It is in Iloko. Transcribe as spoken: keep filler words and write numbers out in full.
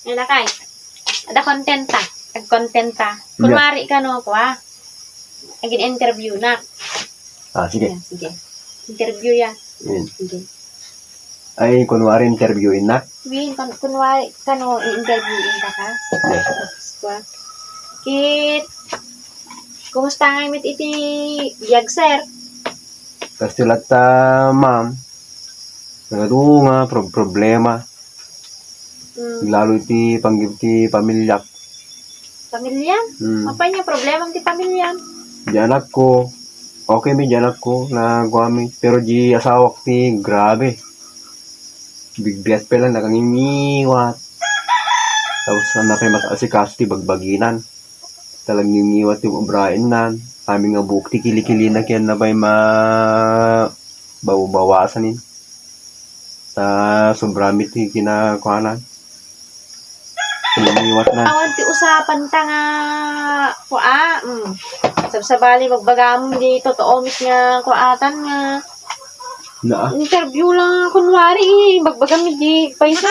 Ay, lakay. Ada kontenta. Agkontenta. Kunwari kano, kua. Agin-interview na. Ah, sige. Sige. Interview ya. Yun. Sige. Ay, kunwari interviewin na. Win, kun kunwari kano i-interviewin ka, ha? Tapos, kua. Kit, kumusta nga imit iti biag, sir? Kasi latta, ma'am, nagadu nga pro- problema. Hmm. Lalo iti panggi ti pamilyak. Pamilya? Hmm. Apay nga problema ti pamilya? Di anak ko, okay mi di anak ko, naguami. Pero di asawak ti grabe. Bigbiat pa lang, nakangingiwat. Tapos, ano pa mas asikaso ti bagbaginan. Talagang ngingiwat ti ubrain nan. Amin nga buok ti kilikilina ken na bay ma bawabawasan in. Ta sobra mi ti kinakuanan. Ngingiwat na. Awan ti usapan ta nga, kua, mm. Sabsabali, magbaga mo, di totoo, mis nga, kuatan nga. Na, Interview lang, kunwari, eh. Magbaga mi, di, paiso.